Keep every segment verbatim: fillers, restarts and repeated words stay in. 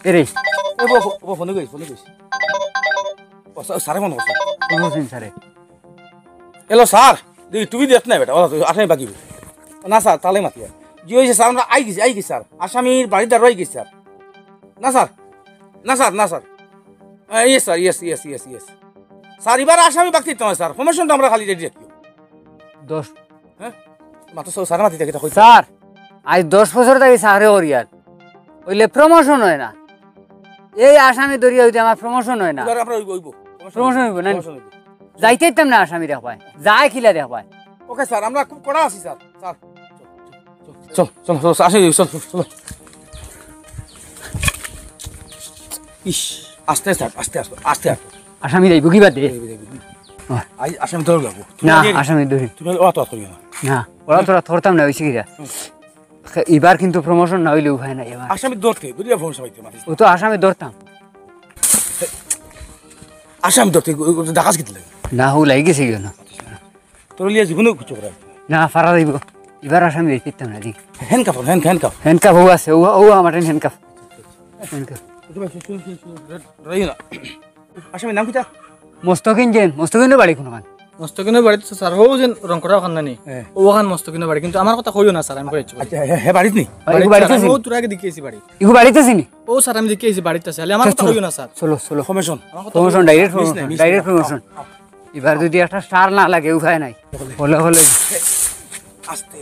এরে, ও, ও, ও, ফোনে কইস, ফোনে কইস। ও, স্যার, স্যারে ফোন করছে। ফোন করছেন স্যারে। Hello, sir. দেখি, তুমি দেখ না বেটা, ও, আসামি বাকি। না, স্যার, তাহলে মাতিয়া। জি, ওই যে, স্যার, আমরা আই গেছি, আই গেছি, স্যার। আসামির বাড়ির দ্বারো আই গেছি, স্যার। না, স্যার। না, স্যার, না, sir. Ah, yes, sir, yes, yes, yes, yes. Sir, এবার আসামি বাকি দিতে হয়, স্যার। প্রমোশনটা আমরা খালি রেডি রাখি। দশ। হ্যাঁ? মাত্র সব স্যার মাতি থাকে, তখন স্যার, আজ দশ বছর থাকি চাকরি করি আর। অইলে প্রমোশন হয় না। এই আসামি ধরিয়া অইতে আমার প্রমোশন হয় না। এবার আপনার অইব, অইব। প্রমোশন অইব না? প্রমোশন অইব। যাইতে দিতাম না আসামি দেখবায়। যায় কিলা দেখবায়। ওকে স্যার, আমরা খুব কড়া আছি স্যার। স্যার, চল, চল, চল, আসে, চল, চল, চল। ইস, আস্তে, আস্তে, আস্তে, আস্তে, আস্তে, আস্তে। আসামি যাইব কি বাদে? যাইব, যাইব। আহ। আই, আসামি ধরে যাবো। না, আসামি ধরি। তুমি অত অত করিও না। না, ওরা তোরা ধরতাম না, অইছে কিরা? হুম। খে-, এবার কিন্তু প্রমোশন না অইলে উপায় নাই এবার। আসামি ধরতে, বুঝলি, প্রমোশন অইতে পারে। ও তো আসামি ধরতাম। আসামি ধরতে, ও, ও, ডাকাত কিতা লাগে? না, ও লাগি গেছে কেন? তোর লিয়া জীবনে কিছু করার। না, ফারা যাইব। এবার আসামি যাইতে দিতাম না, দেখ। Handcuff, hand, handcuff. হ্যান্ডকাফ ও আছে, ও, ও আমার হ্যান্ডকাফ। হ্যান্ডকাফ। রইও না। আসামির নাম কিতা? মোস্তকিম জেন, মোস্তকিমর বাড়ি কোনখান? মোস্তকিমর বাড়ি তো স্যার, ও যেন রং করা ওখান নানি। হ্যাঁ। ও ওখান মোস্তকিমর বাড়ি, কিন্তু আমার কথা কইও না স্যার, আমি কইছি। আচ্ছা, হে, হে বাড়িত নি? বাড়িত বাড়িত স্যার, আছে আমি নি? ও তোর আগে দেখে আইছি বাড়ি। ইগু বাড়িত আছে নি? ও স্যার, আমি দেখে আইছি বাড়িত আছে, খালি আমার কথা চলো, কইও না স্যার। চলো, চলো। প্রমোশন। আমার কথা প্রমোশন, কইও না। Direct মিস promotion, নাই, মিস নাই, direct promotion। আও, আও। এবার যদি একটা স্টার না লাগে, উপায় নাই। বলে। হলে হলে। আস্তে।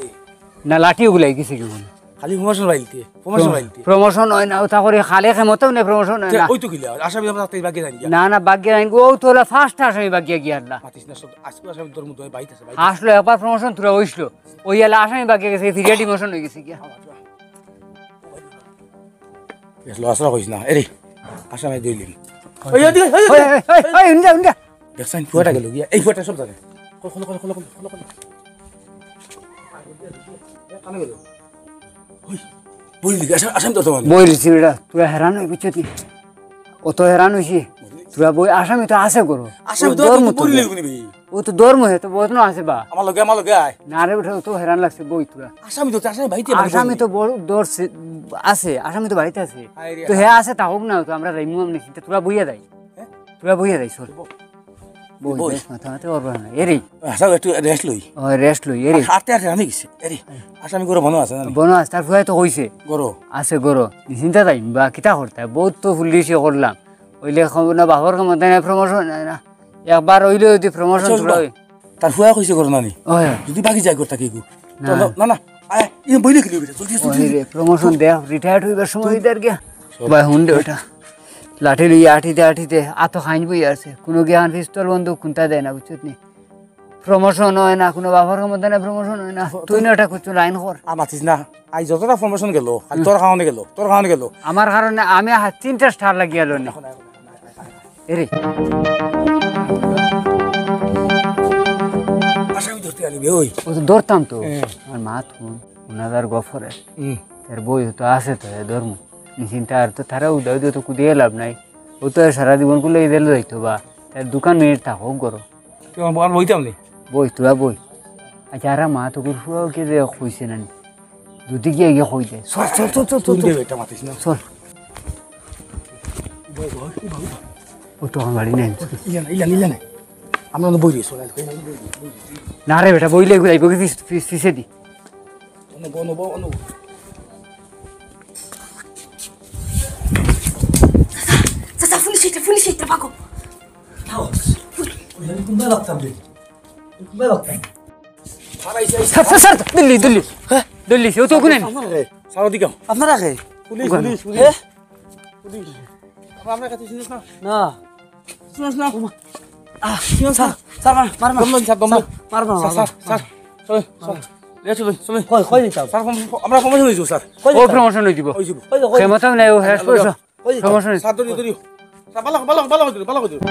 না, লাঠি ওগুলাই গেছে কি বলে? খালি প্রমোশন বাইলতে, প্রমোশন বাইলতে। প্রমোশন হয় না, ওটা করে খালে খেমতেও নেই, প্রমোশন হয় না। ওই তো কিলা, আসামি আমরা তাই বাকি জানি। না, না, বাকি জানি, ও তো হলো ফার্স্ট আসামি বাকি গিয়া আল্লাহ। মাতিস না, সব আজকে আসামি তোর মধ্যে বাইতে আছে, বাইতে আছে। আসলো একবার প্রমোশন তোরা হইছিল, ওই এলা আসামি বাকি গেছে, ফিরিয়া ডিমোশন হয়ে গেছে গিয়া। বেশ, লস কইস না, এরে, আসামি দিলি। ওই, ওই, ওই, ওই, ওই, ওই, ওই, ওই, ওই, দেখছেন, ফুয়াটা গেল গিয়া। এই ফুয়াটা সব জানে। খোলো, খোলো, খোলো। কানে গেল। ওই, বই লিখে, আসাম, আসাম তো তোমার। বই লিখছি বেটা, তোরা হেরান হয়ে বুঝছো তুই? ও তো হেরান হইছি। তোরা বই, আসামি তো আছে করো। আসামি তো ধর্ম তো বই লিখবি নি ভাই। ও তো ধর্ম হে, তো বহুত না আছে বা। আমার লগে, আমার লগে আয়। না রে বেটা, ও তো হেরান লাগছে বই তোরা। আসামি তো, আসামি বাড়িতে আসামি তো বড় ধরছে, আছে, আসামি তো বাড়িতে আছে। আয় রে। তো হে আছে, তা হোক না, তো আমরা রাইমু আমনে চিন্তা, তোরা বইয়া যাই। হ্যাঁ? তোরা বইয়া যাই, চল। বই, বই। বেশ মাথা মাথা ওর না। এরে। আচ্ছা, একটু রেস্ট লই। ও, রেস্ট লই, এরে। হাতে হাতে আমি গেছি। এরে। আসামি গরো মনো আছে না? মনো আছে, তার ফুয়ায় তো কইছে। গরো। আছে গরো। নিশ্চিন্তা যাই, বা কিতা করতে? বহুত তো পুলিশে করলাম। ওইলে খবর না, বাপর কাম দেয় না, প্রমোশন হয় না। একবার হইলে যদি প্রমোশন আচ্ছা, তোরা বা-, হই। তার ফুয়া কইছে গরো নানি। ওই। যদি বাকি যায় করতে কি গো? না। তো না, না, না। আয়, ইয়ে বইলে গেলি বেটা, জলদি, জলদি, ওই জলদি। রে, প্রমোশন দেয়া, রিটায়ার্ড হইবার সময় হইতার গিয়া। সব। ভাই, হুন দে ওটা। লাঠি লইয়া আটিতে আটিতে আতো খাইন বই আছে। কোনো জ্ঞান পিস্তল বন্দুক কুন্তা দেয় না, বুঝছত নি? প্রমোশন হয় না, কোনো বাবার ক্ষমতা না, প্রমোশন হয় না। তো তুই না ওটা করছো, লাইন কর। আ, মাতিস না। আই যতটা প্রমোশন গেল, আর হুম। তোর কারণে গেল, তোর কারণে গেল। আমার কারণে আমি হাত তিনটা স্টার লাগিয়ে এলো না। এখন, এখন, এখন, এখন, এখন। এরে। আসামি ধরতে আনিবে, ওই। ও তো ধরতাম তো। হ্যাঁ। আমার মা তো ওনাদার গফরে। হুম। তার বই তো আছে তো, এ ধর্ম। নিশ্চিন্তা আর তো তারা উদয় উদয় তো কুদিয়ে লাভ নাই। ও তো সারা জীবন কুলে জেল যাইতো বা। তার দোকান মিনিট থাকো, করো। তুই আমার বই বইতাম নি? বই, তোরা বই। আচ্ছা, আর মা তো ফুয়াও কে যে কইছে না নি? দুধে গিয়া গিয়া কই দে। চল, চল, চল, চল, চল, তুই চল। দে, এটা মাতিস না। চল। বই, বই, বই, বই। ও তো আমার বাড়ি নেই। ইলা না, ইলা না, ইলা না। আমরা তো বই রয়েছি, বই রয়েছি, বই রয়েছি। না রে বেটা, বইলে এগুলো আইবো কি ফিস-, ফিস-, ফিসে দি। বনো, বনো, বনো। চাচা, পুলিশ এটা, পুলিশ এটা, ভাগো। কোনটা রাখতাম রে? কোনটা রাখতাম? স্যার, স্যার, স্যার, দিল্লি, দিল্লি। হ্যাঁ? দিল্লি, ও তো ওখানে। আপনারা কে? স্যার, ওদিকে। আপনারা কে? পুলিশ, ওখানে। Police, police. হ্যাঁ? পুলিশ। আপনার কাছে চিনিস না? না। শুনিস না? আহ, স্যার, স্যার, মার, মার, মার। দম লন, স্যার, দম লন। স্যার, মার, মার, স্যার, মার, স্যার, মার। স্যার। চলো, চলো। লে, চলো, চলো। কই, কই দিতাম? স্যার, আমরা প্রমোশন হইব, স্যার। কই ও দিতাম? প্রমোশন হইব। হইব। কই, কই? ক্ষমতা নাই, ও শেষ করেছো। ওই দেখো। প্রমোশন। স্যার, ধরিও, ধরিও। স্যার, ভালো, ভালো, ভালো করে ধরিও, ভালো করে ধরিও।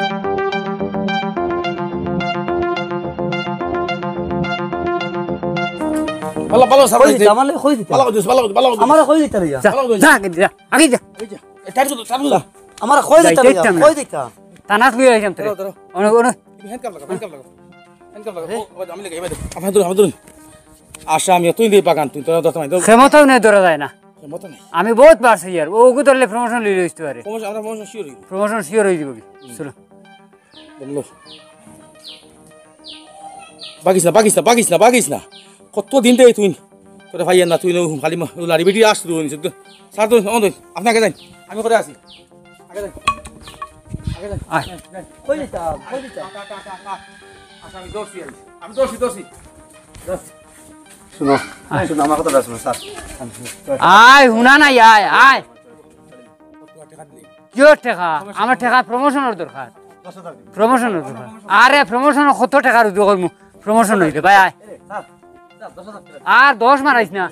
ভালা, ভালা, সারা কই দিতে, আমার কই দিতে? ভালা কই দিস, ভালা কই দিস, ভালা কই দিস। আমারে কই দিতে লইয়া? যা, ভালা কই দিস। যা, যা, আগে যা। এই টাইট কর, টাইট কর। আমারে কই দিতে যাইতে লইয়া? ইচ্ছা না। কই দিতে? তানাত লইয়া আইতাম তোরে। ধরো, ধরো। অনো, অনো। তুমি হ্যান্ডকাফ লাগা, হ্যান্ডকাফ লাগা। হ্যান্ডকাফ লাগা। ও, ও, আমি লাগাই, আমি লাগাই। আমার ধরো, আমার ধরো। আশা, আমি তুই দিয়ে বাগান, তুই তোরা ধরতে পারি। ক্ষমতাও নেই ধরা যায় না। ক্ষমতা নেই। আমি বহুত বার সেই আর, ও ওগু ধরলে প্রমোশন লইলে হইতে পারে। প্রমোশন, আমরা প্রমোশন শিওর হইব। প্রমোশন শিওর হয়ে যাবো কি? হুম। চলো। বললো। বাগিস না, বাগিস না, বাগিস না, বাগিস না। কত দিন দেই তুই? তোরে ভাই না, তুই নো খালি মা-, লারি বেটি আস তুই, তুই। স্যার, তুই, অন তুই। আপনি আগে যান। আমি করে আসি। আগে যান। আগে যান। আয়। যান, যান। কই দিতাম? কই দিতাম? কা, কা, কা, কা, কা। আচ্ছা, আমি দৌড়ছি আমি। আমি দৌড়ছি, দৌড়ছি। দৌড়। শুনো, আয়। শুনো, আমার কথাটা শুনো, স্যার। আয়, হুনা নাই, আয়, আয়। কিয় টেকা? আমার টেকা প্রমোশনের দরকার। দশ হাজার দিন। প্রমোশনের দরকার। আরে, প্রমোশন কত টেকার উদ্যোগ করমু? প্রমোশন হইতে, ভাই, আয়। এ, স্যার, স্যার, দশ হাজার টাকা। আর দশ মারাইস না।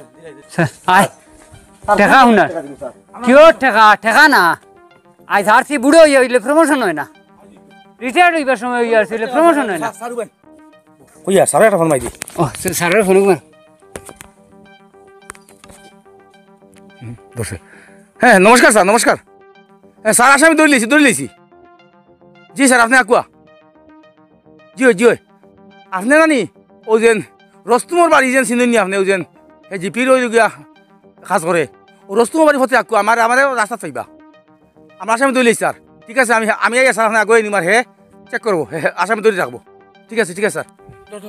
স্যার, আয়। স্যার, টেকা হুনার। টেকা দিন, স্যার। কিয় টেকা? টেকা না। আইজ হারছি বুড়ো হইয়া হইলে প্রমোশন হয় না। রিটায়ার্ড হইবার সময় হইয়া আসলে প্রমোশন হয় না। Sir, sir, woven. কইয়া, স্যার একটা ফোন মারি দি। ও, স্যার, স্যারের ফোন একবার। হুম, বসে। হ্যাঁ, নমস্কার স্যার, নমস্কার। হ্যাঁ, স্যার, আসামি ধরি লিছি, ধরি লিছি। জি স্যার, আপনি আকুয়া। জি অয়, জি অয়। আপনি জানি, ওই যে রস্তমর বাড়ি যে চিনেননি আপনি, ওই যে, হে জিপির ওই গিয়া কাজ করে। ও রস্তমর বাড়ি ফতে আকুয়া, আমার, আমার রাস্তা চাইবা। আমরা আসামি ধরি লিছি স্যার। ঠিক আছে, আমি, আমি আইয়া স্যার, আপনি আগুয়ে নিমার, হে চেক করবো। হে, হে, আসামি ধরি রাখবো। ঠিক আছে, ঠিক আছে স্যার।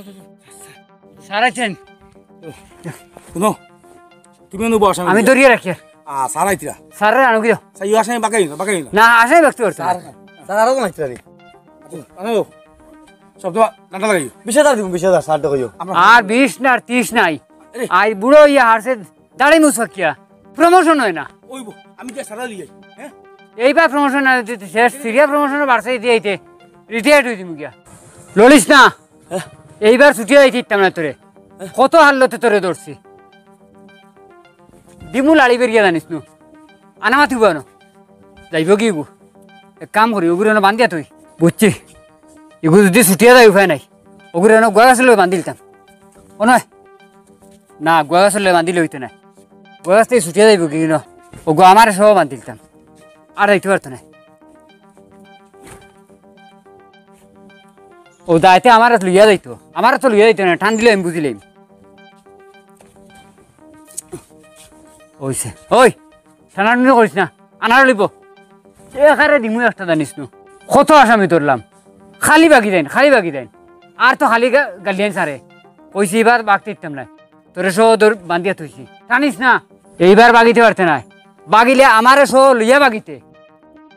স্যার আছেন? শুনো, তুমি অনু বস, আমি আমি ধরিয়া রাখি। আ, স্যার আইতরা। স্যারের আনো গিয়া। স্যার, ইউ আসামি বাগাই না, বাগাই না। না, আসামি ব্যক্তি করতে স্যার, না। স্যার আরো কোন আইতরা নি? আনো, শব্দ ডাটা লাগাইও। বিশ হাজার দিব, বিশ হাজার, স্যার তো কইও। আমরা আর বিশ না, আর ত্রিশ নাই। আরে। আই বুড়ো ইয়া হারছে দাড়ি মুছ পাকিয়া। প্রমোশন হয় না। ওইব, আমি যে স্যার লিয়ে, হ্যাঁ? এইবার প্রমোশন না দিতে শেষ, সিরিয়াল প্রমোশন বাড়ছে দিয়ে আইতে রিটায়ার্ড হয়ে দিমু গিয়া। লড়িস না। হ্যাঁ? এইবার ছুটি আইতে দিতাম না তোরে। হ্যাঁ? কত হাল্লতে তোরে ধরছি। দিমু লাড়ি বেরিয়ে জানিস নু। আনা মাতিব আনো। যাইব কি ইগু? এক কাম করি, ওগুরে এনে বান্ধিয়া থই। বুঝছি। ইগু যদি ছুটিয়া যায় উপায় নাই। ওগুরে এনে গুয়া গাছর লগে বান্ধিলতাম। ও নয়। না, গুয়া গাছর লগে বান্ধিলে হইতো না। গুয়া গাছ থেকে ছুটিয়া যাইব কি ন? ওগু আমার সহ বান্ধিলতাম। আর যাইতে পারতো না। ও দায়িত্বে আমার লইয়া যাইতো। আমার তো লইয়া যাইতো না, টান দিলে আমি বুঝিলাম। ওইছে। ওই, টানাটানি করিস না। আনার লিব। একারে দিমু একটা জানিস নু। কত আসামি ধরলাম। খালি বাকি দেন, খালি বাকি দেন। আর তো খালি গা-, গালিয়ান সারে। কইছি এবার বাগতে দিতাম না। তোরে সহ ধর বান্ধিয়া থইছি। টানিস না। এইবার বাগিতে পারতে নাই। বাগিলে আমারে সহ লইয়া বাগিতে।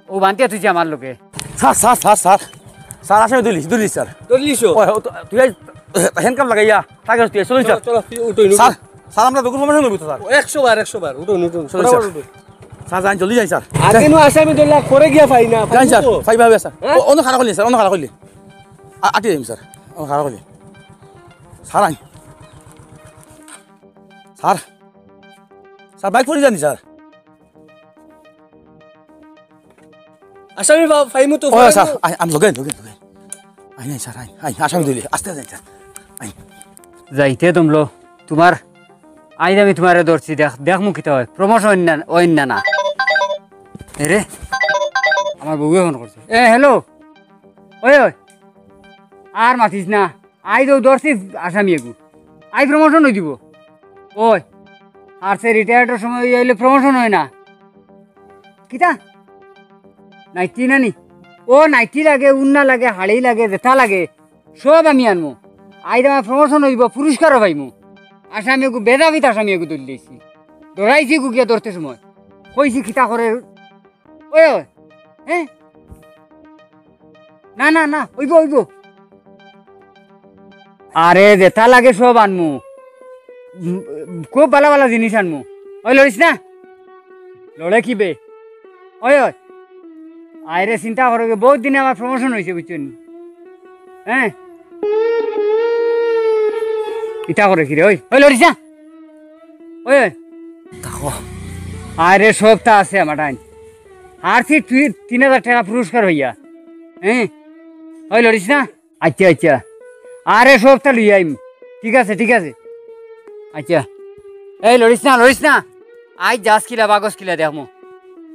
ও বান্ধিয়া থইছি আমার লগে। Sir, sir, sir, sir. Sir, আসামি ধরলিছি, ধরলিছি, স্যার। ধরলিছি? ওই, ও তো, তুই আই, হ্যান্ডকাফ লাগাইয়া, তাকে তুই চলুন, চলো, স্যার। চলো, তুই উঠুন, উঠুন। স্যার, স্যার, আমরা দুগুণ প্রমোশন লইব তো, স্যার। ও, একশো বার, একশো বার। উঠুন, উঠুন। চলুন, স্যার। স্যার, যান, জলদি যান, স্যার। আগে নু আসামি ধরলা, করে গিয়া পাই না, যান, স্যার। পাইবো তো? পাইবা, পাইবা, স্যার। হ্যাঁ? ও, অন্য খারাপ করলি, স্যার, অন্য খারাপ করলি। আ-, আটি দিম, স্যার। অন্য খারাপ করলি। Sir, I. Sir. Sir, bike পড়ি যানি, স্যার। আসামি বা-, পাইমু তো, ও, পাইমু। স্যার, আই, আমি লগে, লগে, লগে। I, I, sir, I, I, আসামি ধরলি, আস্তে আস্তে, স্যার। আই। যাইতে তুমলো, তোমার, আইজ আমি তোমারে ধরছি, দেখ, দেখমু কিতা হয়, প্রমোশন না, অইন না, না। এরে, আমার বউয়ে ফোন করছে। এ, হ্যালো। ওই, ওই। আর মাতিস না। আইজ ও ধরছি আসামি এগু। আইজ প্রমোশন হয়ে দিব। ওই, আর সে রিটায়ার্ডের সময় হয়ে আইলে প্রমোশন হয় না। কিতা? নাইটি নানি? ও নাইটি লাগে, উন্না লাগে, হাড়ি লাগে, জেতা লাগে, সব আমি আনমু। আইজ আমার প্রমোশন হইব, পুরস্কারও পাইমু। আসামি এগু, বেজাবিত আসামি এগু ধরলিছি। ধরাইছি গু গিয়া ধরতে সময়। কইছি কিতা করে, ওই, ওই, হ্যাঁ? না, না, না, অইব, অইব। আরে, যেটা লাগে সব আনমু। উম, খুব ভালা ভালা জিনিস আনমু। ওই লড়িস না? লড়ে কি বে? ওই, ওই। আরে, চিন্তা করো গে, বহুত দিনে আমার প্রমোশন হইছে, বুঝছো নি? হ্যাঁ? ইটা করে কি রে? ওই, ওই লড়িস না? ওই, ওই। দেখো। আরে, সবটা আছে আমার টাইম। আর কি তুই তিন হাজার টাকা পুরস্কার হইয়া। হ্যাঁ? ওই লড়িস না? আচ্ছা, আচ্ছা। আরে, সবটা লই আইম। ঠিক আছে, ঠিক আছে। আচ্ছা, এই লড়িস না, লড়িস না। আইজ জাহাজ কিলা বাগস কিলা দেখমু।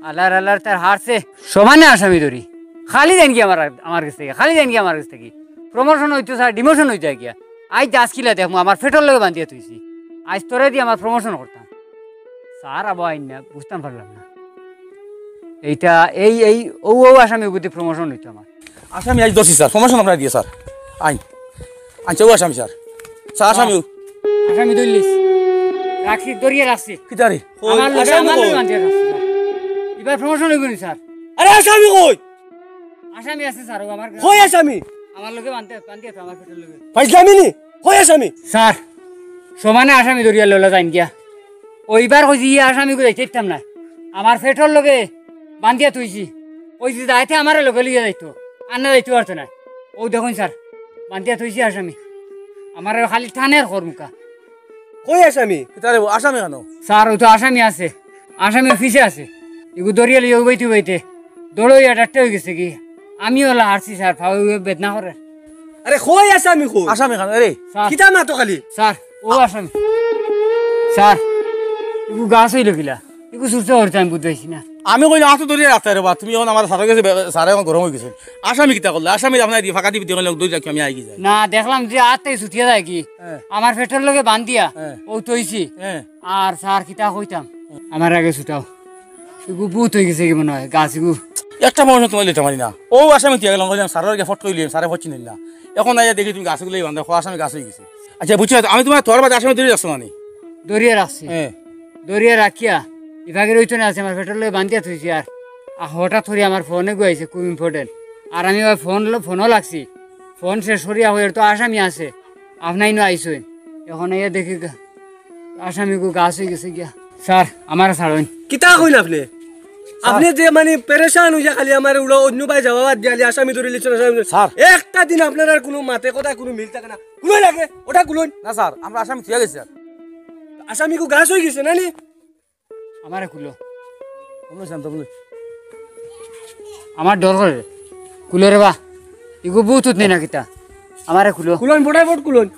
আল্লাহর আল্লাহর তার হারছে। সমানে আসামি ধরি। খালি যাইন গিয়া আমার, আমার গেছ থাকি, খালি যাইন গিয়া আমার গেছ থাকি। প্রমোশন অইতো স্যার, ডিমোশন অইতো গিয়া। আইজ জাহাজ কিলা দেখমু, আমার পেটর লগে বান্ধিয়া থইছি। আইজ তোরে দি আমার প্রমোশন করতাম। স্যার আবার আইন না, বুঝতাম পারলাম না। এইটা, এই, এই, ও, ও আসামি বুদ্ধি প্রমোশন অইতো আমার। আসামি আইজ ধরছি স্যার, প্রমোশন আপনারে দিয়া স্যার। আইন। আচ্ছা, ও আসামি স্যার। স্যার, আসামি ও। আসামি ধরলিস। রাখছি, ধরিয়া রাখছি। কিতারে? আমার লগে, আসামি আমার লগে কই? বান্ধিয়া রাখছি, স্যার। এবার প্রমোশন অইবো নি, স্যার? আরে, আসামি কই? আসামি আছে, স্যার, ও আমার কই আসামি? আমার লগে বান্ধিয়া, বান্ধিয়া আছে, আমার পেটর লগে। ফাইজলামি নি? কই আসামি? স্যার, সমানে আসামি ধরিয়া লইলা যাইন গিয়া। ওইবার কইছি, "ই আসামিগু যাইতে দিতাম না। আমার পেটর লগে বান্ধিয়া থইছি।" কইছি, "যাইতে আমারে লগে লইয়া যাইতো, আর না যাইতে পারতো না।" ও দেখুন স্যার, বান্ধিয়া থইছি আসামি। আমারে খালি টানের খর মুখা। কই আসামি? কিতারে বা, আসামি কেনে? স্যার, ও তো আসামি আছে, আসামি অফিসে আছে। ইগু ধরিয়া লইয়া উবাইতে উবাইতে দৌড় অইয়া ডাট্টা অই গেছে কি। আমি ওলা হারছি স্যার, ফাও বেদনা করে। আরে কই আসামি কই? আসামি কেনে? আরে স্যার। কিতা মাতো খালি? স্যার, ও আসামি। স্যার, ইগু গাছ অইলো কিলা? ইগু চুরচা করতে আমি বুঝতে পারছি না। আমি কইলাম, "আতো ধরিয়া রাখতে রে বা, তুমি এখন আমার স্যারের গেছে বে-, স্যার এখন গরম অই গেছে।" আসামি কিতা করলে? আসামি আপনারে দি ফাঁকা দিবি, দেখলাম দৌড় রাখি আমি আই কি যাই। না, দেখলাম যে আত থাকি ছুটিয়া যায় কি। হ্যাঁ। আমার পেটর লগে বান্ধিয়া, হ্যাঁ। ও তৈছি। হ্যাঁ। আর স্যার কিতা কইতাম? আমার আগে ছুটাও। ইগু ভূত অই গেছে কি মনে হয়, গাছ ইগু। একটা মানুষ তোমার লিতে পারি না। ও আসামি তুই গেলাম, কইলাম, "স্যারের আগে ফট কইলি, স্যারে ফট চিনিল না।" এখন আইয়া দেখি তুমি গাছগুলোই বান্ধা, কো আসামি গাছ অই গেছে। আচ্ছা, বুঝছি, আমি তোমার তোর বাদে আসামি ধরে রাখছো মানে? ধরিয়া রাখছি। হ্যাঁ। ধরিয়া রাখিয়া, ইভাগে রইতো না আছে, আমার পেটর লগে বান্ধিয়া থইছি আর। আর হঠাৎ করি আমার ফোনে গুয়াইছে, খুব ইম্পর্টেন্ট। আর আমি ওই ফোন ল-, ফোনও লাগছি। ফোন শেষ করিয়া হয়ে তো আসামি আছে। আপনাই নু আইসইন। এখন আইয়া দেখি গা-, আসামিগু গাছ অই গেছে গিয়া। স্যার, আমারে ছাড়ইন। কিতা কইন আপনে? আপনে যে মানে পেরেশান অইয়া খালি আমারে উড়া অন্য বায় যাওয়া বাদ দিয়া খালি আসামি ধরি লিছইন, আসামি ধরি। স্যার। একটা দিন আপনার আর কোনো মাতে কথা কোনো মিল থাকে না। কুলো লাগে, ওটা কুলইন। না স্যার, আমরা আসামি থুইয়া গেছি স্যার। আসামিগু গাছ অই গেছে না নি? আমারে কুলো। আমরা শান্ত বলে। আমার ডর করে। কুলো রে বা। ইগু ভূত উত নি না কিতা? আমারে কুলো। কুলইন, ফটাফট কুলইন।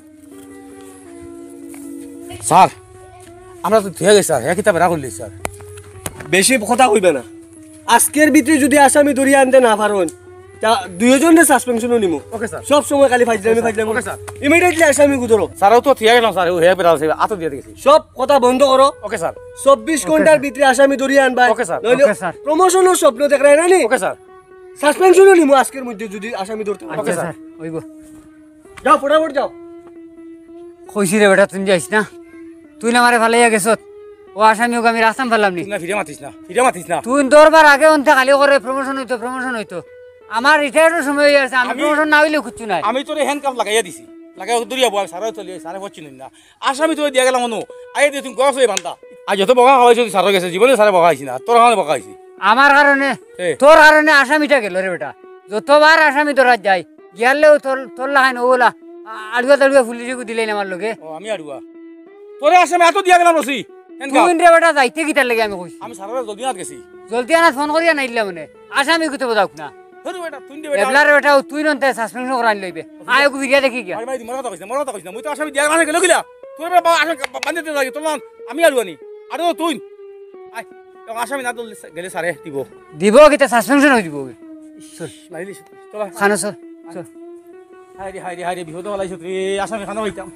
স্যার, আমরা তো থুইয়া গেছি স্যার, হে কিতা বেড়া করলি স্যার? বেশি কথা কইবা না। আজকের ভিতরে যদি আসামি ধরিয়া আনতে না পারইন, তা দুইজনরে সাসপেনশনও নিমু। Okay sir. সব সময় খালি ফাইজলামি, ওকে স্যার। ফাইজলামি। Okay sir. Immediately আসামিগু ধরো। স্যার, ও তো থুইয়া গেলাম স্যার, ও হে বেড়া আছে, আতো দিয়া গেছি। সব কথা বন্ধ করো। Okay sir. চব্বিশ ওকে ঘন্টার স্যার। ভিতরে আসামি ধরিয়া আনবা। Okay sir. নইলে ওকে স্যার। প্রমোশনর স্বপ্ন দেখরায় না নি? Okay sir. সাসপেনশনও নিমু আজকের মধ্যে যদি আসামি ধরতে পারো। ওকে আচ্ছা স্যার। স্যার, অইবো। যাও, ফটাফট যাও। কইছি রে বেটা, তুই যাইস না। তুই না আমারে ফালাইয়া গেছত। ও আসামিগু আমি রাস্তাত ফালাইলাম নি। তুই না ফিরে মাতিস না, ফিরে মাতিস না। তুই দরবার আগে অন্তে খালি করে প্রমোশন অইতো, প্রমোশন অইতো। আমার রিটায়ার্ডর সময় অই আছে, আমি আমি প্রমোশন না অইলে কিচ্ছু নাই। আমি তোরে হ্যান্ডকাফ লাগাইয়া দিছি। লাগাই দৌড়িয়া বল, স্যারে চলি, স্যারে পড়ছি না। আসামি তোরে দিয়া গেলাম অনু। আইয়া দিয়ে তুমি গছ অই বান্দা। আজ যত বকা খাওয়াইছো তুই স্যারের গেছে, জীবনে স্যারে বকা খাইছি না। তোর কারণে বকা খাইছি। আমার কারণে? এ। তোর কারণে আসামিটা গেল রে বেটা। যতবার আসামি ধরাত যাই, গিয়ালেও তোর, তোর লাখান ওলা, আ-, আড়ুয়া তাড়ুয়া পুলিশে দিলেন আমার লগে। ও, আমি আড়ুয়া। তোরে আসামি আতো দিয়া গেলাম রশি। এনকা। তুই রে বেটা যাইতে কিতার লাগি আমি কইছি। আমি সারা রাত জলদি আনাত গেছি। জলদি আনাত ফোন করিয়া নাইলা মানে। আসামি কুতো বজাউক না। ধরু বেটা, তুই রে বেটা। এবলার বেটা, তুই নন্তে সাসপেনশন করানি লইবে। আয় ওগু ভিডিও দেখি গিয়া। মারি মারি দি, মরা কথা কইছ না, মরা কথা কইছ না। মুই তো আসামি দিয়া গেলে গেলা। তুই বেটা আসামি বান্ধে দিতে লাগে, তোর নাম আমি আড়ুয়া নি। আরে তুই। আয়, এখন আসামি না ধরলে গেলে সারে দিব। দিব কিতা সাসপেনশন অই দিব। চল। মারিলিস। চল। খানো চল, চল। হায় রে, হায় রে, হায় রে, বিপদে ফালাইছত রে, আসামি খানো পাইতাম।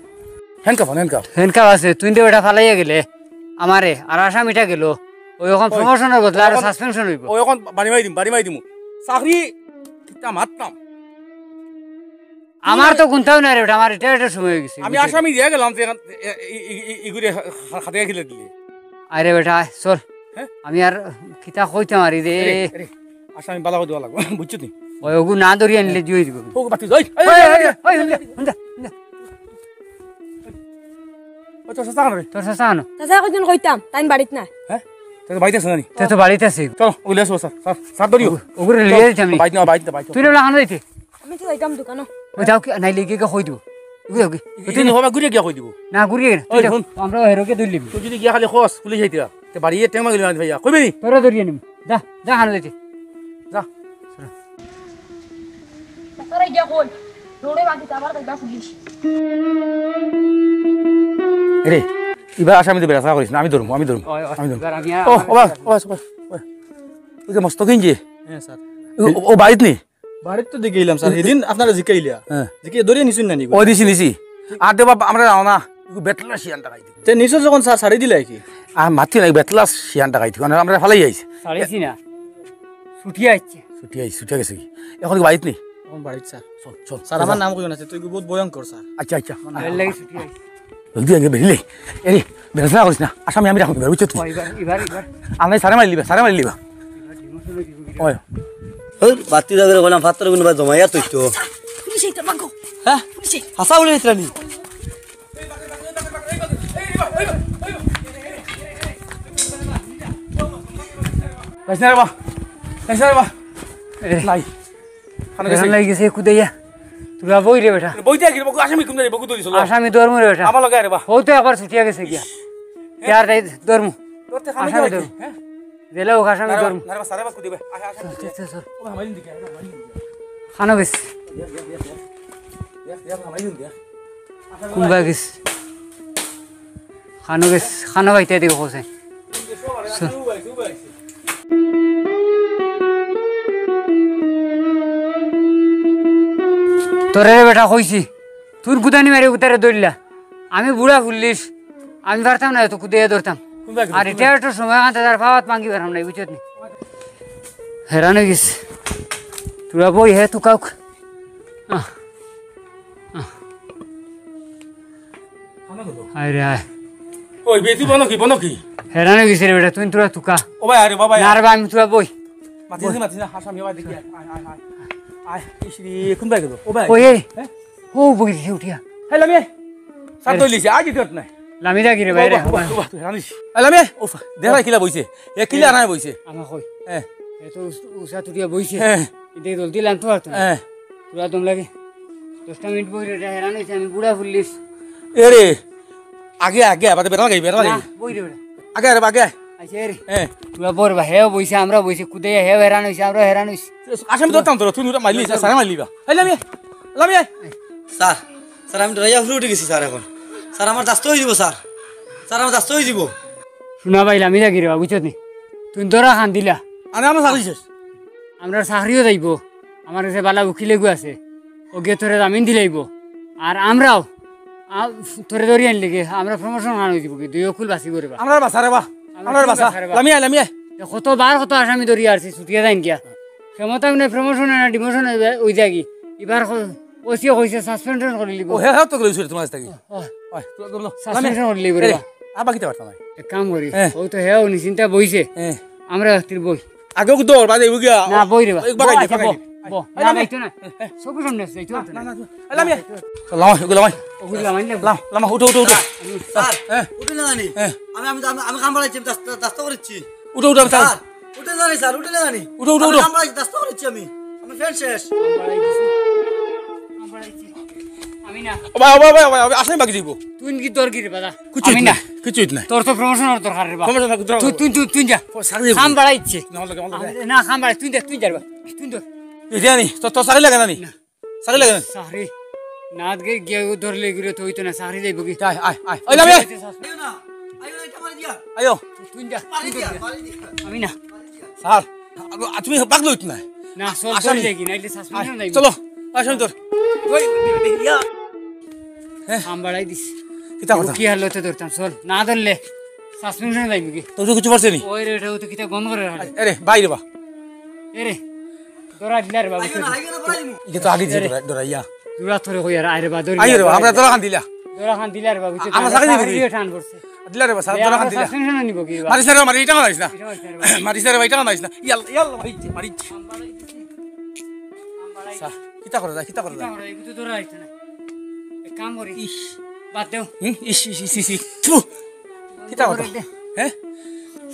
Handcuff, handcuff. হ্যান্ডকাফ আছে, তুই তো বেটা ফালাইয়া গেলে আমারে, আর আসামিটা গেল। ওই এখন ওই, প্রমোশনের বদলে আর এখন সাসপেনশন অইব। ওই এখন বাড়ি মারি দিম, বাড়ি মারি দিমু। চাকরি কিতা মারতাম। আমার তো গুনতাও নাই রে বেটা, আমার রিটায়ার্ডের সময় অই গেছে। আমি আসামি দিয়া গেলাম যে এখান, এ, এ, এ, এ, এগুরে খা-, খা-, খাতে খেলে দিলে। আরে বেটা, আয়, চল। হ্যাঁ? আমি আর কিতা কইতাম আরি রে। আরে, আরে, আসামি বালা করে দেওয়া লাগবো, বুঝছো তুই? ওই ওগু না ধরি আনলে জুয়ে দিব। ওগু বাতি যাই। এই, ওই, এই, ওই, এই, ওই, হুন যা, হুন যা, হুন যা। ওই তোর চাচা আনো রে। তোর চাচা আনো। চাচা কইজন কইতাম, তাইন বাড়িত নাই। হ্যাঁ? তোর বাড়িত আছে নানি? তে তো বাড়িত আছে। চলো, ওগুলো আসো, স্যার। স্যার, স্যার, ধরিও। ওগু-, ওগুরে লইয়া যাইতাম নি। বাইত না, বাইত না, বাইত না। তুই না লাখানো যাইতে। আমি তো যাইতাম দোকানো। ওই যাও কি, নাইলে গিয়ে কই দিব। ওগু যাও কি? ইদিন হবা ঘুরে গিয়া কই দিব। না, ঘুরিয়ে না। তুই ওই যাও। হুন। আমরা হেরোকে ধরলিম। তুই যদি গিয়া খালি খোঁজ, পুলিশ আইতে। তে বাড়িয়ে টেমা গেলি না ভাইয়া। কইবে নি? তোরা ধরিয়ে নিম। যা, যা খানো যাইতে। যা। তোরা গিয়া কই? রোডে বাকি আবার দেখবা পুলিশ। রে, ইবার আসামিরে বেড়াছেড়া করিস না, আমি ধরমু, আমি ধরমু, ওই, ওই, আমি ধরমু। এবার আমি আর ও, ও, বাস, ও, বাস, ও, বাস। ওই যে মস্ত কিনছে। হ্যাঁ, স্যার। ও, ও, বাড়িত নি? বাড়িত তো দেখে আইলাম, স্যার। সেদিন আপনারা জিকাইলা। হ্যাঁ। জিকে ধরিয়া নিছইন না নি? ওই দিছি, নিছি। আর দে বাবা, আমরা যাও না। এগু বেতলা শিয়ান টাকাই দিবি। তে নিছো যখন, স্যার, ছাড়ি দিলাই কি? আর মাতি নাই, বেতলা শিয়ান টাকাই দিবি। মানে আমরা ফালাই আইছি। ছাড়িছি না। ছুটি আইছে। ছুটি আইছে, ছুটি গেছে কি? এখন কি বাড়িত নি? এখন বাড়িত, স্যার। চল, চল, স্যার, চল। আমার নাম কইও না, স্যার। তুই বহুত ভয়ঙ্কর, স্যার। আচ্ছা, আচ্ছা। আমার নাম লাগি ছুটি আইছে। জলদি আগে বেরিলে। এরে, বেড়াছেড়া করিস না। আসামি আমি রাখমু, বুঝছো তুই? ও, এবার, এবার, এবার। আমি সারে মারি লিবা, সারে মারি লিবা। ওই। ওই, বাতি দাগরে কইলাম, ফাত্তর গুণ বা জমাইয়া তুই তো। পুলিশ এই তো, মাগো। হ্যাঁ? পুলিশ এই। হাসা উড়ে ইতরানি। যাইস না রে বা। যাইস না রে বা। এ। নাই। খানো গেছে। বেড়া লাগি গেছে, কুদাইয়া। তোরা বই রে বেটা। বইতে কি রে, বকু আসামি কোন রে, বকু ধরিস লো। আসামি ধরমু রে বেটা। আমার লগে আরে বা। হউ তো একবার ছুটিয়া গেছে গিয়া। হ্যাঁ? ইয়ার তাই ধরমু। ধরতে খানো আসামি গেছে, ধরমু। হ্যাঁ? জেলা হোক আসামি না রে বা, ধরমু। না রে বা, সারে বা কুদিবে। আয়, আয়, আয়। চল, চল, চল, চল। ও ভাই, মারিন দিকে, মারিন দিকে। খানো গেছে। দেখ, দেখ, মারিন দিকে। কুনবা গেছে? খানো গেছে, খানো বাইতে দিব কইছে। তোরে রে বেটা কইছি, তোর গুদানি মারি উতারে ধরলা। আমি বুড়া পুলিশ, আমি পারতাম না, তো কুদাইয়া ধরতাম। আর এটা একটু সময় আনতে তার পাওয়াত ভাঙ্গি পারতাম না, বুঝছত নি? হেরান অই গেছে। তোরা বই হে তুকাউক। আহ, আহ। আয় রে আয়। ওই, বে, তুই বনো কি, বনো কি? হেরান অই গেছে রে বেটা, তুই তোরা তুকা। ও ভাই, আরে বাবা, না রে বা, আমি তোরা বই। মাতিস না, মাতিস না, হাসামি ভাই দেখি। আয়, আয়, আয়, আয়। আয়, ইস রে, কোন ভাই গেল? ও ভাই। ওই, এই। হ্যাঁ? ও বই রে উঠিয়া। হ্যাঁ, লামিয়ে। সাত এরে। দই লিছে, আজ দিতে নাই। লামি যা কি রে বাইরে? বাবা, বাবা, বাবা, তুই জানিস। এ, লামিয়ে। ওফ, দেখা কিলা বইছে। এ কিলা নাই বইছে। আমার কই। হ্যাঁ। এ তো উস-, উসা তুলিয়া বইছে। হ্যাঁ। এটা জলদি লানতে পারতো না। হ্যাঁ। তোরা দম লাগে। দশটা মিনিট বই রে, এটা হেরান অইছে, আমি বুড়া পুলিশ। এরে, আগে, আগে, আবার বেড়া লাগাই, বেড়া লাগাই। না, বই রে বেটা। আগে, আরে, আগে। আচ্ছা, এরে। হ্যাঁ। তোরা বর বা, হেও বইছে, আমরা বইছে, কুদাইয়া হেও হেরান অইছে, আমরা হেরান অইছি। আসামি ধরতাম তোরা, তুই ওটা মারলি, স্যার, মারলি বা। এই লামিয়ে, লামিয়ে। স্যার, স্যার, আমি ডরাইয়া উফরে উঠি গেছি, স্যার, এখন। স্যার, আমার দাস্ত অই দিব, স্যার। স্যার, আমার দাস্ত অই দিব। শোনা ভাই, লামি যা কি রে বা, বুঝছত নি? তুই ধরা খান দিলা। আরে, আমার চাকরি শেষ। আমরার চাকরিও যাইব। আমার গেছে বালা উকিল এগু আছে। অগিয়ে তোরে জামিন দিলাইব। আর আমরাও, আ, তোরে ধরি আনলে গিয়ে, আমরা promotion খান অই দিব কি? দুই অকুল বাঁচিব রে বা। আমরার বাঁচা রে বা। আমরার বাঁচা। লামিয়ে, লামিয়ে। এ কত বার কত আসামি ধরি আরছি, ছুটিয়া যাইন গিয়া। ক্ষমতা মানে promotion না demotion অই যায় কি? ইবার ক-, ওসিয়ে কইছে suspension করি লিব। ও, হে, হে, তো কইছে তোমার কাছ থেকে। ও। ওই, তোরা দম লো। Suspension করি লিব রে এরে, বা। আর বাকিতে পারতাম না। এক কাম করি, হ্যাঁ। ও তো হেও নিশ্চিন্তা বইছে। হ্যাঁ। আমরা একটু বই। আগে ওকে দৌড়, বাদে ওকে না, বই রে বা। এক বাগাই দে, আচ্ছা, বাগাই বো, দে। বো। আয়, না, আয়, যাইতো না। হ্যাঁ, হ্যাঁ। চকুর সামনে আছে, যাইতো পারতো না। না, না, না। আয়, লামিয়ে। লামা, ওকে লামাই। ওকে লামাই না। লাম-, লামা, উঠো, উঠো, উঠো। স্যার, হ্যাঁ। উঠে না জানি। হ্যাঁ। আমি, আমি, আমি, আমি কাম বাড়াইছি, আমি দাস্ত, দাস্ত করেছি। উঠো, উঠো, আমি স্যার, উঠে জানি, স্যার, উঠে না জানি। উঠো, উঠো, আমি উঠো। কাম বাড়াইছি, দাস্ত করেছি আমি। আমার ফ্যান শেষ। আমি না। ও ভাই, ও ভাই, ও ভাই, ও ভাই, আসামি বাকি যাইব। তুই কি দরকারি বাদা? কিচ্ছু আমি না। নাই, কিচ্ছু নাই। তোর তো promotion অর দরকার রে বা। Promotion অর দরকার। তুই, তুই, তুই, তুই যা। ও, চাকরি দিব। কাম বাড়াইছে। না, লাগে, না, লাগে। না, কাম বাড়াই, তুই যা, তুই যা রে বা। তুই যা। এই জানি, তোর, তোর চাকরি লাগে না নি? না। চাকরি লাগে না? চাকরি। না, আজকে গিয়ে ও ধরলে এগুলো তো হইতো না, চাকরি যাইব কি? আয়, আয়, আয়। ওই যাবে। আইও না, আইও না, এটা মারি দিয়া। আইও। তুই যা, মারি তুই দিয়া, যা। মারি দিয়া। আমি না। স্যার, আ-, তুমি বাগলো হইতো না। না, চল, আসামি। চল দেখি, নাইলে suspension আয়, যাইব। চলো, আসামি ধর। ওই, ইয়া। হ্যাঁ। কাম বাড়াই দিস। কিতা কথা? কি হালতে ধরতাম, চল। না ধরলে suspension যাইব কি? তোর তো কিছু পারছে নি? ওই রে, এটা তো কিতা গন্ধ করে রাখে। আরে, বাইরে বা। এরে, ধরা দিলা রে বাবু। আইও না, আইও না, বলাই দিমু। এটা তো আগে দিয়ে এরে। ধরা, ধরাইয়া। জোড়া ধরে কই আর, আরে বা, ধরি আইও রে, ধরা আমরা দিলা। ধরা খান দিলা। ধরা খান দিলা রে বাবু, তুই আমরা চাকরি দিবি। চাকরি দিয়ে টান করছে। দিলা রে বা, স্যার, এ, ধরা খান আমরা দিলা। Suspension নিব কি বা? মারিস না রে, মারিস, এটা মারিস না। এটা মারিস না রে বা। মারিস না রে বা, এটা মারিস না। ইয়াল, ইয়াল, মারিস, মারিস। স্যার, কিতা করে যায়, কিতা করে যায়? কিতা করে, এগুলো তো ধরা হইতো না। এক কাম করি। ইস। বাদ দেও। হুম? ইস, ইস, ইস, ইস, ইস। থু। কিতা কথা? দে। হ্যাঁ?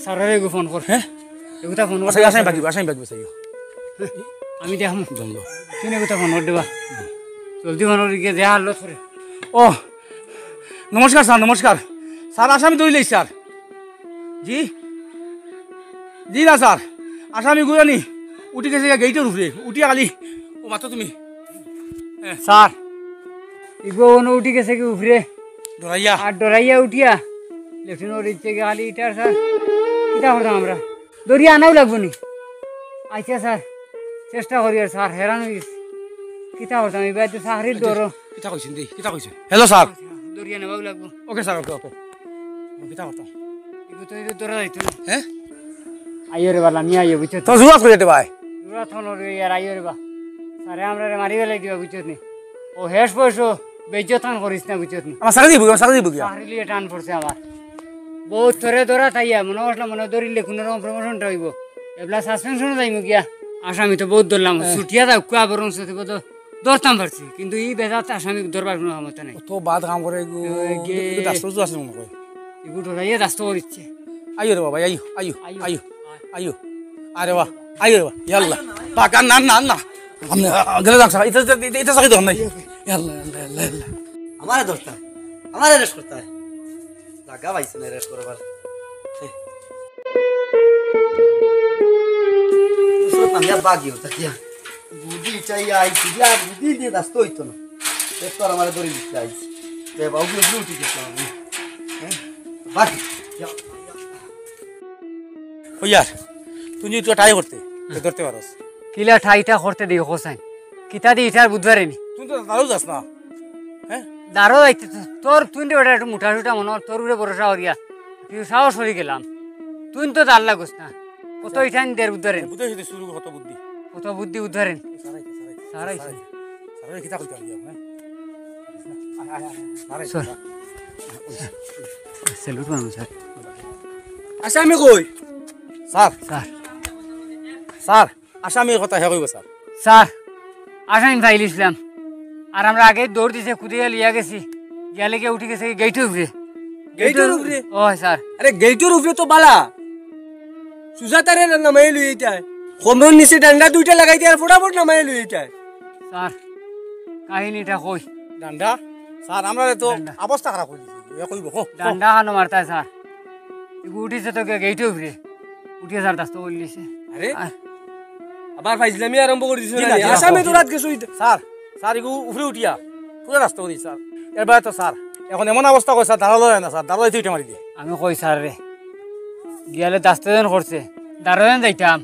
স্যাররে এগু ফোন কর। হ্যাঁ? এগুতা ফোন কর। আচ্ছা, আসামি বাকি, আসামি বাকি, আসামি। আমি দেখাম। দম দম। তুই এগুতা ফোন কর দেবা। জলদি ফোন কর, গিয়ে দেয়া হলো তোরে। ও, নমস্কার স্যার, নমস্কার। স্যার, আসামি ধরিলেই স্যার। জি? জি না স্যার, আসামি গুরানি উঠি গেছে গিয়া গেইটর উপরে, উঠিয়া খালি, ও মাতো তুমি। হ্যাঁ। স্যার, ইগো অনো উঠি গেছে কি উপরে? ডরাইয়া। আর ডরাইয়া উঠিয়া লেট্রিন করি ইচ্ছে গিয়া খালি ইটার স্যার। কিতা করতাম আমরা? ধরিয়া আনাও লাগবো নি? আচ্ছা স্যার, চেষ্টা করি আর স্যার, হেরান অই গেছি। কিতা করতাম? ইবার তো চাকরির ডর। কিতা কইছইন রে? কিতা কইছইন? Hello sir. ধরিয়া নেওয়াও লাগবো। ওকে স্যার, ওকে, ওকে। কিতা করতাম? ইগু তো ইগু ধরা যাইতো না। হ্যাঁ? আইও রে বালা, মি আইও, বুঝছো তো? তো জুয়াত করে দে ভাই। জুয়াত হলো রে ইয়ার, আইও রে বা। স্যারে আমরারে মারি ফালাই দিবা, বুঝছো নি? ও হেষ বয়স, বেইজ্জত খান করিস না, বুঝছো নি? আমার চাকরি দিবো, আমার চাকরি দিবো গিয়া। চাকরি লিয়ে টান পড়ছে আমার। বউত তোরে ধরা থাইয়া, মনো করছিলাম মনো ধরিলে কুনু রকম প্রমোশনটা অইবো। এবলা সাসপেনশনও যাইমু গিয়া। আসামি তো বউত ধরলাম, হ্যাঁ। ছুটিয়া যাউক্কা বরং সত্যি বউত ধরতাম পারছি, কিন্তু ই বেজাত আসামি ধরবার কুনু ক্ষমতা নাই। তো বাদ কাম করে এগু, ওই গে- এগু দাস্ত উজু আছে মনে করে। এগু ডরাইয়া দাস্ত করিচ্ছে। আইও রে বাবা, আইও, আইও, আইও। আইও, আইও। আরে বাবা, আইও রে বাবা, ইয়া আল্লাহ। বাবা, না, না, না। আপনি, আ, আ, গেলে যান, স্যার। এটা, এটা, এটা চাকরি দরকার নাই। ইয়া আল্লাহ, আল্লাহ, আল্লাহ, আল্লাহ। আমারে ধরতা, আমারে রেস্ট করতা। লাগা পাইছে না রেস্ট করবার। এই। উসরত নামিয়া বাগিও, তাকিয়া। বুদ্ধি চাইয়া আইছি, ইয়া বুদ্ধি দিয়া দাস্ত অইতো না। এ তো আর আমারে ধরি দিতে আইছি। রে বাবু, উঠি গেছিলাম আমি। হ্যাঁ? বাগি। ইয়া। ও ইয়ার, তুমি তো ট্রাই করতে, তো ধরতে পারোস। কিলা ট্রাইটা করতে দিও, হোসেন? কিতা দি ইটার বুধবারে নি? তুই তো দাঁড়াও যাস না। হ্যাঁ? দাঁড়াও যাইতে তো, তোর তুই রে বেটা একটু মোটা সুটা মনে হয়, তোর উপরে ভরসা করিয়া। তুই সাহস করি গেলাম। তুই তো দাঁড় লাগোস না। কত ইটা নি দের বুধবারে নি? বুঝে শুধু শুরু কত বুদ্ধি। কত বুদ্ধি বুধবারে নি? সারাই, সারাই, সারাই। সারাই। সারাই, কিতা কইতে পারি, হ্যাঁ? আয়, আয়, আয়, আয়। সারাই, স্যার। সারাই। স্যালুট মারুন, স্যার। আসামি কই? স্যার। স্যার। স্যার, আসামির কথা হে কইবো, স্যার। স্যার, আসামি পাইলিছিলাম। আর আমরা আগে দৌড় দিছে, কুদিয়া লইয়া গেছি। গিয়া লেগে উঠি গেছে গেইটর উপরে। গেইটর উপরে? ও, স্যার। আরে, গেইটর উপরে তো বালা। সুজা তারে নামাই লই ইটায়। কমরর নিচে ডান্ডা দুইটা লাগাই দিয়া আর ফটাফট নামাই লই ইটায়। স্যার, কাহিনীটা কই? ডান্ডা? স্যার, আমরারে তো ডান্ডা। অবস্থা খারাপ করি দিছে। এ কইবো, কও, কও। ডান্ডা খানো মারতায়, স্যার। ইগু উঠিছে তো গে-, গেইটর উপরে। উঠিয়া স্যার দাস্ত করিলিছে। আরে? আ- আবার ফাইজলামি আরম্ভ করি দিছো না নি? না, জি না, আসামি জি। তো রাত গেছো ইটা। স্যার, স্যার, ইগু উপরে উঠিয়া পুরা দাস্ত করি, স্যার। এর বাদে তো, স্যার, এখন এমন অবস্থা করি, স্যার, দাঁড়ালো যায় না, স্যার, দাঁড়াইতে ইটা মারি দে। আমি কই, স্যার রে, গিয়ালে দাস্ত যেন করছে, দাঁড়াইন যাইতাম,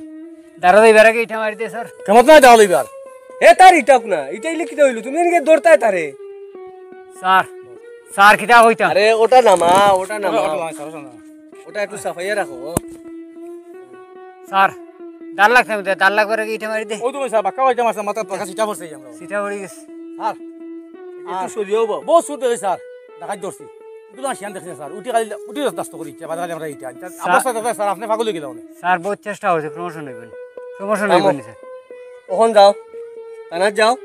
দাঁড়া যাইবার আগে ইটা মারি দে, স্যার। কেমন না দাঁড়ালো এবার? এ তার ইটা না, ইটা ইলে কিতা অইলো? তুমি এনকে ধরতায় তারে। স্যার, স্যার, কিতা কইতাম? আরে, ওটা নামা, ওটা নামা। ওটা, ওটা নামা, স্যার, ওটা নামা। ওটা একটু সাফাইয়া রাখো। স্যার, দাঁড় লাগছে আমাদের, দাঁড় লাগবার আগে ইটা মারি দে। ওই তো স্যার, বাক্কা কইতাম আছে, মাথাত বাক্কা সিটা পড়ছে আমরা। সিটা পড়ি গেছে। স্যার, একটু আর সরিয়েও বাবু। বহুত সুদ দেখে স্যার, ডাকাত ধরছি। এগুলো আসিয়ান দেখছে স্যার, উঠি খালি, উঠি দাস্ত করি, বাজারে আমরা ইটা। ইটা স্যার, অবস্থা দেখে স্যার, আপনি পাগল অই গেলা অনে। স্যার, বহুত চেষ্টা অইছে, প্রমোশন অইবো নি। প্রমোশন থামো। অইবো নি স্যার। অখন যাও, থানাত যাও,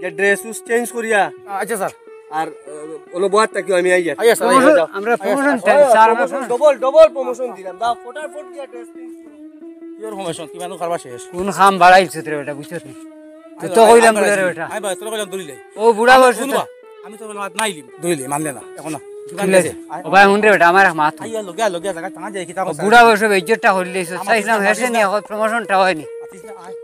যে ড্রেস উস চেঞ্জ করিয়া। আচ্ছা স্যার। আর, আহ, অনো বওয়াত থাকিও, আমি আইয়ার। আইয়া স্যার, আইয়া প্রমোশন, যাও। আমরা আইয়া প্রমোশন স্যার। চাই, স্যার, আমরা promotion, promotion. Double, double promotion দিলাম। যাও, ফটাফট গিয়া ড্রেস চেঞ্জ করো। Cure promotion? কিমান কারবার শেষ? কোন কাম বাড়াইছে তোর বেটা, বুঝছস নি? তো, আইবা, তো কইলাম আইবা, বুড়া রে আইবা। বেটা। আইবা, তোরা কইলাম দৌড়িলাই। ও বুড়া আমি বয়সে শুনবা? তো আমি তো বললাম, আর নাইলিম, দৌড়িলাই, মানলে না, এখন না। দোকান ঠিক আছে। গেছে। ও ভাই, হুন রে বেটা, আমার এক মাত হুন। আইয়া, লগে, লগে, জায়গা টানা যায়, কিতা ও করছে? বুড়া বয়সে বেইজ্জতটা করিলিছস, আমার চাইছিলাম চিন্তা হেসে মাতিস নি, না। এখন প্রমোশনটা অয়নি। মাতিস না, আয়।